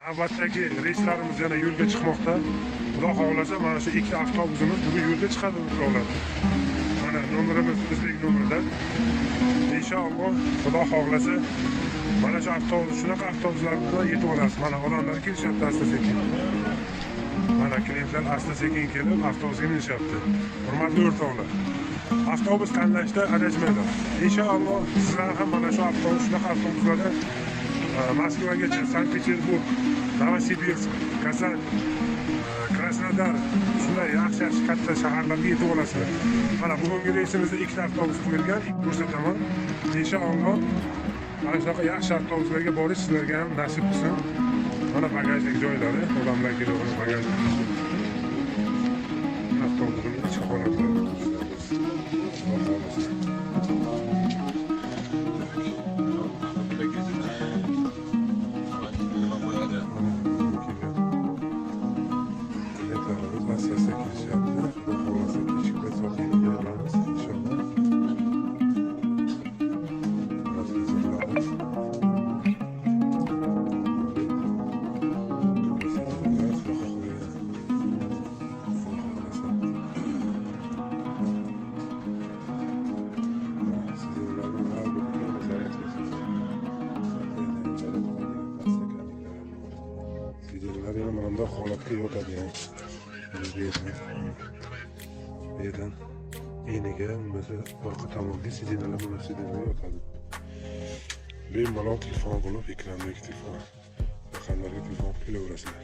Navbatdagi reyslarimiz yana yo'lga chiqmoqda. Xudo xohlasa, mana shu ikkita avtobusimiz bugun yo'lga chiqadi, o'rtoqlar. Mana nomerimiz o'zbek nomerda. Inshaalloh, Xudo xohlasa, mana shu avtobus, shunaqa avtobuslar bilan yetib olasiz. Mana odamlar kelishyapti asta sekin. Mana klientlar asta sekin kelib avtobusga minishyapti. Hurmatli o'rtoqlar, avtobus tanlashda adashmanglar. Inshaalloh, sizlar ham mana shu avtobus, shunaqa avtobuslarda Moskvagacha, Sankt-Peterburg, Novosibirsk, Kazan, Krasnodar, shunday yaxshi yaxshi katta shaharlarga yetib olasizlar. Mana bugungi reysimizda ikkita avtobus qo'yilgan, ko'rsataman. Inshaalloh, mana shunaqa yaxshi avtobuslarga borish sizlarga ham nasib qilsin. Mana bagajlik joylari, odamlar kelib bagajlik. Avtobusning ichki holatlari ko'rsatamiz. Xudo xohlasa. Nima qo'yadi? Mana kelgan klientlarimiz asta asta kelishyapti. Xudo xohlasa, kechki payt soat 7ga boramiz inshaalloh. Mana сиденья larimiz. Сиденья lar shunaqa qo'ygan. Xudo xohlasa. Mana сиденья larning har biriga зарядка. Подстаканник lar bor. Сиденья lar yana mana bunday holatga yotadi. Mana bu yerdan, bu yerdan eniga, bo'lmasa orqa tomonga сиденья lar, mana сиденья lar yotadi. Bemalol telefon qilib, ekrandagi telefon raqamlarga telefon qilib kelaverasizlar.